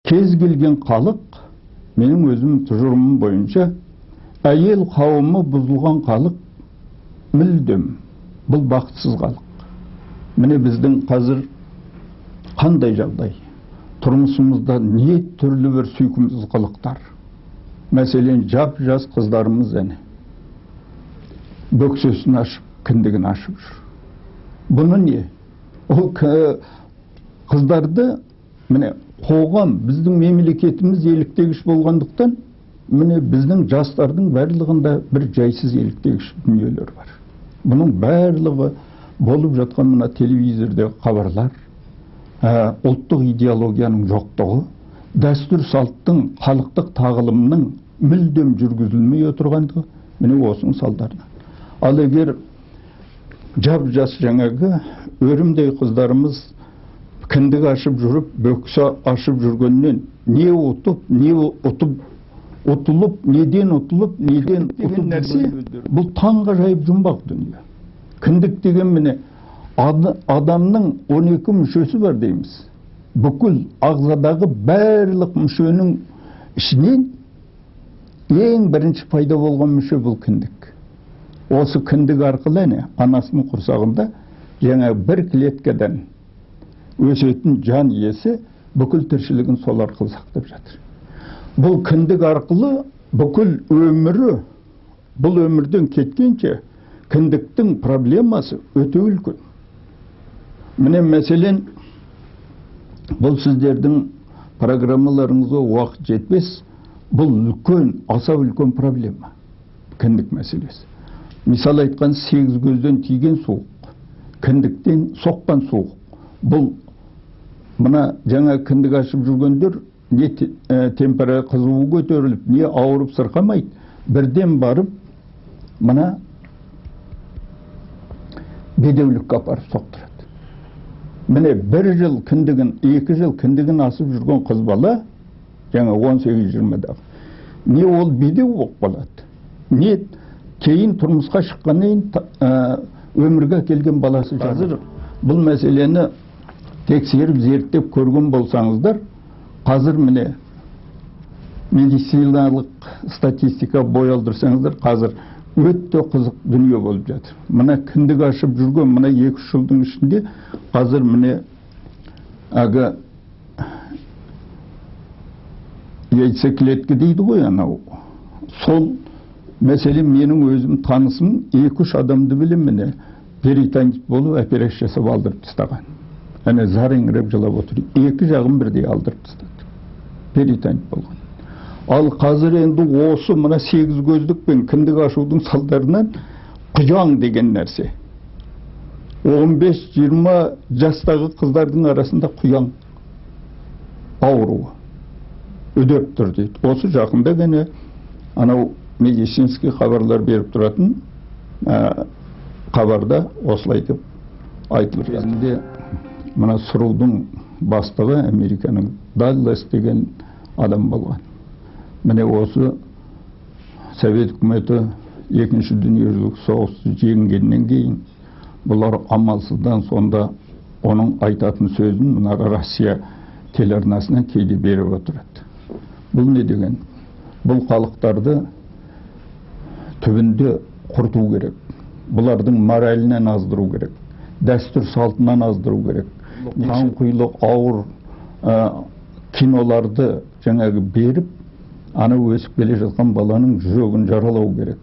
Кез келген халық, менің өзім тұжырымым бойынша, әйел қауымы бұзылған халық мүлдем бұл бақытсыз халық. Міне біздің қазір қандай жағдай? Тұрмысымызда не түрлі бір сүйкімсіз қылықтар. Мәселен, жап-жас қыздарымыз әне бөксесін ашып, кіндігін ашып жүр. Бұны не? Ол қыздарды міне қоғам, біздің мемлекетіміз еліктегіш болғандықтан, міне біздің жастардың барлығында бір жайсыз еліктегіш дүниелер бар. Бұның барлығы болып жатқан мына телевизордегі хабарлар, ұлттық идеологияның жоқтығы, дәстүр салттың, халықтық тағылымның мүлдем жүргізілмей отырғандығы, міне осының салдарынан. Ал егер жап-жас жаңағы өрімдей қыздарымыз кіндік ашып жүріп, бөксе ашып жүргеннен не ұтып, не ұтып, ұтылып, неден ұтылып, неден ұтып нәрсе, бұл таңғажайып жұмбақ дүние. Кіндік деген міне адамның 12 мүшесі бар дейміз. Бүкіл ағзадағы барлық мүшенің ішінен ең бірінші пайда болған мүше бұл кіндік. Осы кіндік арқылы әне анасының құрсағында жаңа бір клеткадан өсетін жан иесі бүкіл тіршілігін сол арқылы сақтап жатыр. Бұл кіндік арқылы бүкіл өмірі, бұл өмірден кеткенше кіндіктің проблемасы өте үлкен. Міне мәселен, бұл сіздердің программаларыңызға уақыт жетпес, бұл үлкен, аса үлкен проблема, кіндік мәселесі. Мысал айтқан, 8 көзден тиген суық, кіндіктен соққан суық. Бұл мына жаңа кіндік ашып жүргендер не температура қызуы көтеріліп, не ауырып сырқамайды, бірден барып мына бедеулікке апарып соқтырады. Міне бір жыл кіндігін, 2 жыл кіндігін асып жүрген қыз бала, жаңа 18-20-дағы, не ол бедеу болып қалады, не кейін тұрмысқа шыққаннан кейін өмірге келген баласы. Қазір бұл мәселені тексеріп, зерттеп көрген болсаңыздар, қазір міне медициналық статистика бой алдырсаңыздар, қазір өте қызық дүние болып жатыр. Мына кіндік ашып жүрген мына 2-3 жылдың ішінде қазір міне әлгі яйцеклетка дейді ғой анау. Сол мәселе менің өзім танысым, 2-3 адамды білем, міне перитонит болып операция жасап алдырып тастаған. Әне зар еңіреп жылап отыр. 2 жағын бірдей алдырып тастады. Перитонит болған. Ал қазір енді осы мына 8 көздік пен кіндік ашудың салдарынан құяң деген нәрсе. 15-20 жастағы қыздардың арасында құяң ауруы үдеп тұр дейді. Осы жақында ғана анау медицинский хабарлар беріп тұратын хабарда осылай деп айтылып жатыр. Мына СРУ-дың бастығы Американың Даллас деген адам болған. Міне осы Совет үкіметі екінші дүниежүзілік соғысты жеңгеннен кейін бұлар амалсыздан сонда оның айтатын сөзін мына Россия телеарнасынан кейде беріп отырады. Бұл не деген? Бұл халықтарды түбінде құрту керек. Бұлардың моралінен аздыру керек. Дәстүр салтынан аздыру керек. Қанқұйлы ауыр киноларды жаңағы беріп, ана өсіп келе жатқан баланың жүрегін жаралау керек.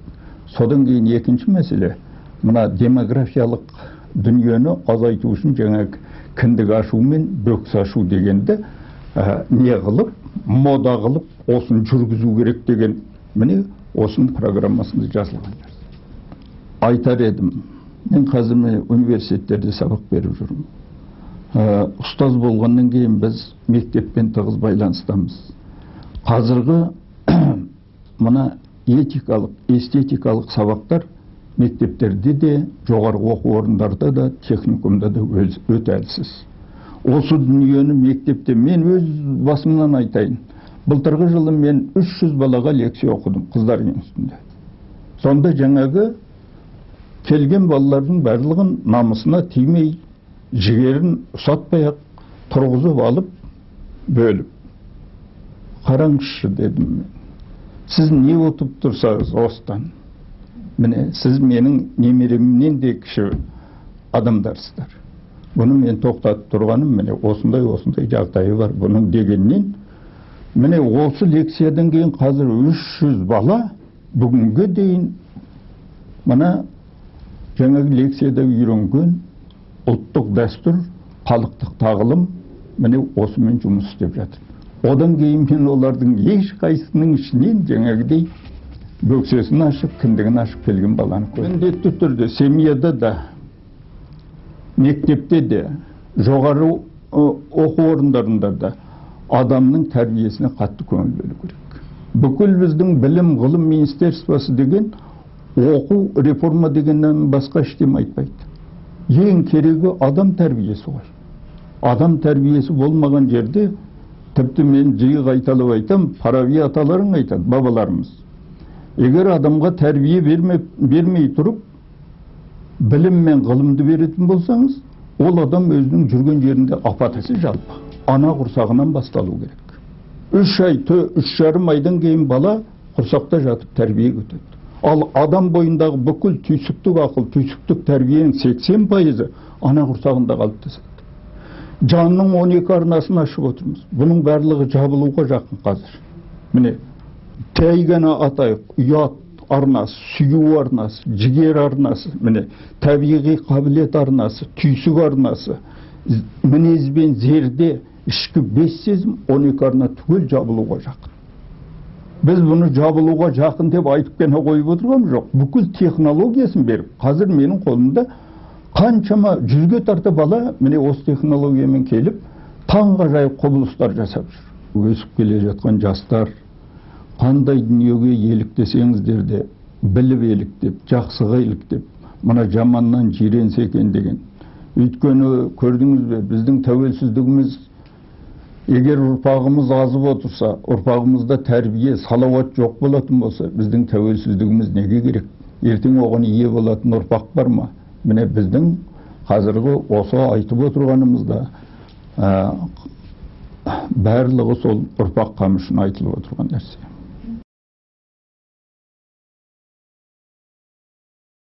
Содан кейін екінші мәселе, мына демографиялық дүниені азайту үшін жаңағы кіндік ашу мен бөксе ашу дегенді не қылып, мода қылып, осыны жүргізу керек деген, міне осының программасында жазылған нәрсе. Айтар едім, мен қазір міне университеттерде сабақ беріп жүрмін. Ұстаз болғаннан кейін біз мектеппен тығыз байланыстамыз. Қазіргі мына этикалық, эстетикалық сабақтар мектептерде де, жоғарғы оқу орындарда да, техникумда да өте әлсіз. Осы дүниені мектепте мен өз басымнан айтайын. Былтырғы жылы мен 300 балаға лекция оқыдым қыздар үстінде. Сонда жаңағы келген балалардың барлығын намысына тимей, жігерін ұсатпай-ақ тұрғызып алып бөліп. Қараңызшы дедім мен. Сіз не ұтып тұрсаңыз осыдан? Міне, сіз менің немеремнен де кіші адамдарсыздар. Бұны мен тоқтатып тұрғаным, міне, осындай-осындай жағдайы бар бұның дегеннен, міне, осы лекциядан кейін қазір 300 бала бүгінге дейін мына жаңағы лекцияда үйренген ұлттық дәстүр, халықтық тағылым, міне, осымен жұмыс істеп жатыр. Одан кейін мен олардың ешқайсысының ішінен жаңағыдай бөксесін ашып, кіндігін ашып келген баланы көрдім. Міндетті түрде семьяда да, мектепте де, жоғары оқу орындарында да адамның тәрбиесіне қатты көңіл бөлу керек. Бүкіл біздің білім, ғылым министерствосы деген оқу реформа дегеннен басқа ештеме айтпайды. Ең керегі адам тәрбиесі ғой. Адам тәрбиесі болмаған жерде, тіпті мен жиі қайталап айтам, Фараби аталарың айтады, бабаларымыз. Егер адамға тәрбие бермей тұрып, білім мен ғылымды беретін болсаңыз, ол адам өзінің жүрген жерінде апат жалпы. Ана құрсағынан басталу керек. 3 ай, 3,5 айдан кейін бала құрсақта жатып тәрбие күтеді. Ал адам бойындағы бүкіл түйсіктік ақыл, түйсіктік тәрбиенің 80% ана құрсағында қалыптасады. Жанның 12 арнасын ашып отырмыз. Бұның барлығы жабылуға жақын қазір. Міне, тәй ғана атайық, ұят арнасы, сүю арнасы, жігер арнасы, міне, табиғи қабілет арнасы, түйсік арнасы, мінез бен зерде, ішкі 5 сезім 12 арна түгел жабылуға жақын. Біз бұны жабылуға жақын деп айтып қана қойып отырғанымыз жоқ. Бүкіл технологиясын беріп, қазір менің қолымда қаншама 100-ге тарта бала міне осы технологиямен келіп, таңғажайып құбылыстар жасап жүр. Өсіп келе жатқан жастар қандай дүниеге еліктесеңіздер де біліп еліктеп, жақсыға еліктеп, мына жаманнан жиренсе екен деген. Өйткені көрдіңіз бе, біздің тәуелсіздігіміз, егер ұрпағымыз азып отырса, ұрпағымызда тәрбие, салауат жоқ болатын болса, біздің тәуелсіздігіміз неге керек? Ертең оған ие болатын ұрпақ бар ма? Міне, біздің қазіргі осы айтып отырғанымызда барлығы сол ұрпақ қамы үшін айтылып отырған нәрсе.